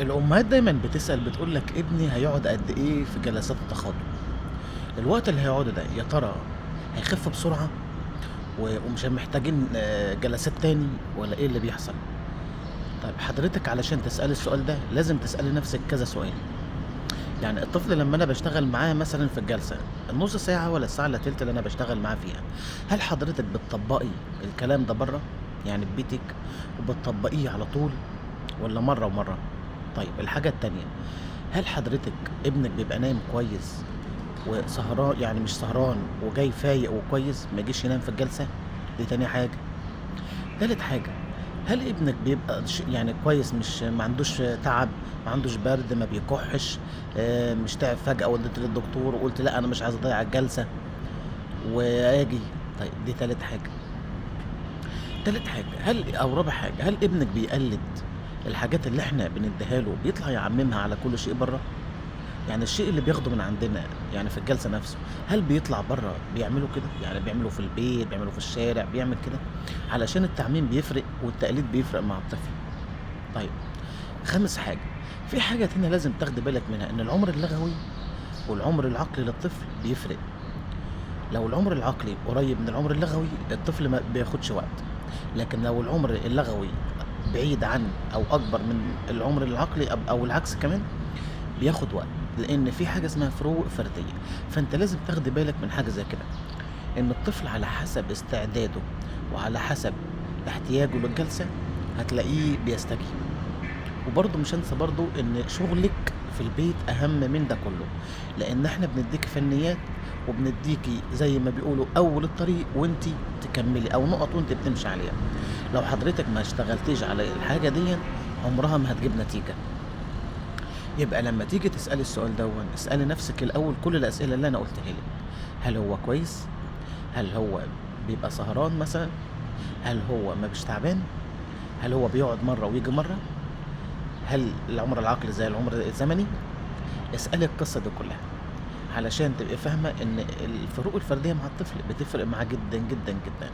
الأمهات دايما بتسأل، بتقول لك ابني هيقعد قد إيه في جلسات التخاطب؟ الوقت اللي هيقعده ده يا ترى هيخف بسرعة ومش محتاجين جلسات تاني ولا إيه اللي بيحصل؟ طيب حضرتك علشان تسألي السؤال ده لازم تسألي نفسك كذا سؤال. يعني الطفل لما أنا بشتغل معاه مثلا في الجلسة النص ساعة ولا الساعة إلا تلت اللي أنا بشتغل معاه فيها، هل حضرتك بتطبقي الكلام ده بره يعني في بيتك وبتطبقيه على طول ولا مرة ومرة؟ طيب الحاجة التانية، هل حضرتك ابنك بيبقى نايم كويس وسهران، يعني مش سهران وجاي فايق وكويس ما يجيش ينام في الجلسة؟ دي تاني حاجة. تالت حاجة، هل ابنك بيبقى يعني كويس، مش ما عندوش تعب، ما عندوش برد، ما بيكحش، مش تعب فجأة وديت للدكتور وقلت لا أنا مش عايز أضيع الجلسة وآجي؟ طيب دي تالت حاجة. تالت حاجة، هل أو رابع حاجة، هل ابنك بيقلد الحاجات اللي احنا بنديها له، بيطلع يعممها على كل شيء بره؟ يعني الشيء اللي بياخده من عندنا يعني في الجلسة نفسه، هل بيطلع بره بيعمله كده؟ يعني بيعمله في البيت، بيعمله في الشارع، بيعمل كده؟ علشان التعميم بيفرق والتقليد بيفرق مع الطفل. طيب خامس حاجة، في حاجة تانية لازم تاخدي بالك منها، ان العمر اللغوي والعمر العقلي للطفل بيفرق. لو العمر العقلي قريب من العمر اللغوي الطفل ما بياخدش وقت، لكن لو العمر اللغوي بعيد عن او اكبر من العمر العقلي او العكس كمان بياخد وقت، لان في حاجة اسمها فروق فردية. فانت لازم تاخدي بالك من حاجة زي كده، ان الطفل على حسب استعداده وعلى حسب احتياجه للجلسه هتلاقيه بيستجيب. وبرضه مش هنسى برضه ان شغلك في البيت اهم من ده كله، لان احنا بنديك فنيات وبنديكي زي ما بيقولوا اول الطريق وانتي تكملي، او نقط وانتي بتمشي عليها. لو حضرتك ما اشتغلتيش على الحاجة دي عمرها ما هتجيب نتيجة. يبقى لما تيجي تسألي السؤال دون، اسألي نفسك الأول كل الأسئلة اللي أنا قلتها لك. هل هو كويس؟ هل هو بيبقى سهران مثلا؟ هل هو ما بيش تعبان؟ هل هو بيقعد مرة ويجي مرة؟ هل العمر العقلي زي العمر الزمني؟ اسألي القصة دي كلها علشان تبقي فاهمة إن الفروق الفردية مع الطفل بتفرق معاه جدا جدا جدا.